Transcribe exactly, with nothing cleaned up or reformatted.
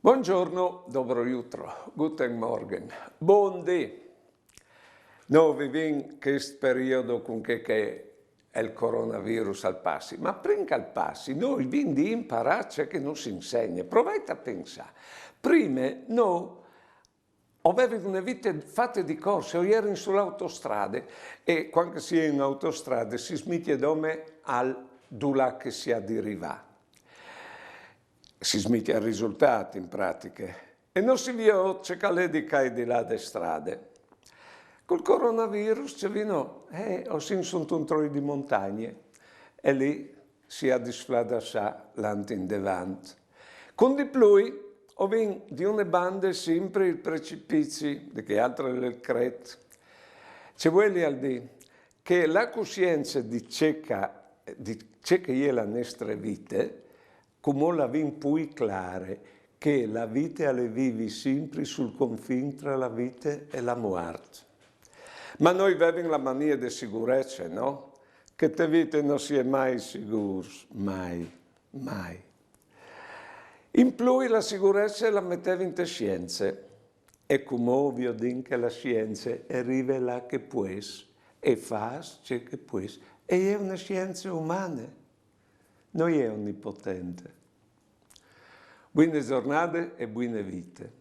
Buongiorno, dobro jutro, guten Morgen, bundì. No vivìn chest periodo cun chel che el coronavirus al passi, ma prin che al passi, no vin di imparâ ce che nus insegne. Provait a pensâ. Prime, no o vevin une vite fate di corse, o jerin su la autostrade, e cuant che si è in autostrade si smitie dome al dulà che si à di rivâ. Si smitie al risultât, in pratiche, e no si viôt ce che al è di ca e di là de strade. Cul coronavirus ce vino, eh, o sin suntun troi di montagne, e li si à di sfladassâ lant indevant. Cun di plui o vin di une bande simpri il precipizi, di chê altre il cret. Ce vuelial dî? Che la cussience di ce che, di ce che e je la nestre vite, cumò la vin plui clare, che la vite al è vivi simpri sul confin tra la vite e la muart. Ma nô o vevin la manie de sigurece, no? Che te vite no si è mai sigûrs, mai, mai. In plui la sigurece la metevin te sience, e cumò o viodìn che la sience e rive là che pues, e fâs ce che pues, e je une sience umane, no je onipotente. Buine zornade e buine vite.